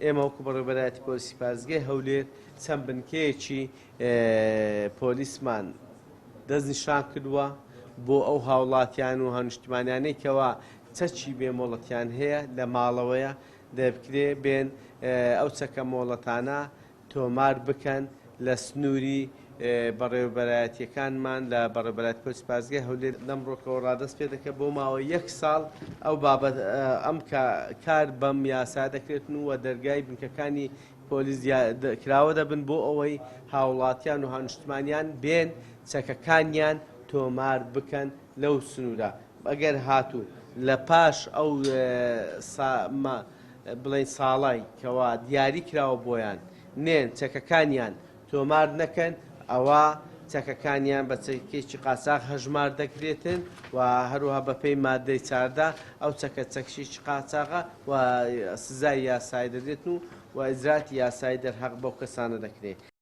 ئێمە وەکو بەڕێوەبەرایەتی پۆلیسی پارێزگای هەولێر چەند بنکەیەکی پۆلیسمان دەستنیشان کردووە بۆ ئەو هاوڵاتیان و هاونیشتیمانیانەی کەوا چەکی بێ مۆڵەتیان هەیە لە ماڵەوەیە دەکرێ بێن ئەو چەکە مۆڵەتانە تۆمار بکەن لە سنووری بەڕێوەبەرایەتییەکانمان لە بەڕێوەبەرایەتی پۆلیسی پارێزگای هەولێر لەمڕۆکەوە ڕادەست پێ دەکە بۆ ماوەی یەک ساڵ ئەو بابەت ئەم کار بەم یاسا دەکرێتن و دەرگای بنکەکانی پۆلیس کراوە دەبن بۆ ئەوەی هاوڵاتیان و هاونیشتمانیان بێن چەکەکانیان تۆمار بکەن لەو سنوورە ئەگەر هاتوو لە پاش ئەو بڵێین ساڵای کەوا دیاری کراوە بۆیان نێن چەکەکانیان تۆمار نەکەن ئەوا چەکەکانیان بە چەکێکی قاچاغ هەژمار دەکرێتن و هەروەها بەپێی مادەی 14 ئەو چەکە چەکشێکی قاچاغە و سزای یاسایی دەدرێتن و و ئیجراتی یاسایی دەرهەق بەو کەسانە دەکرێت.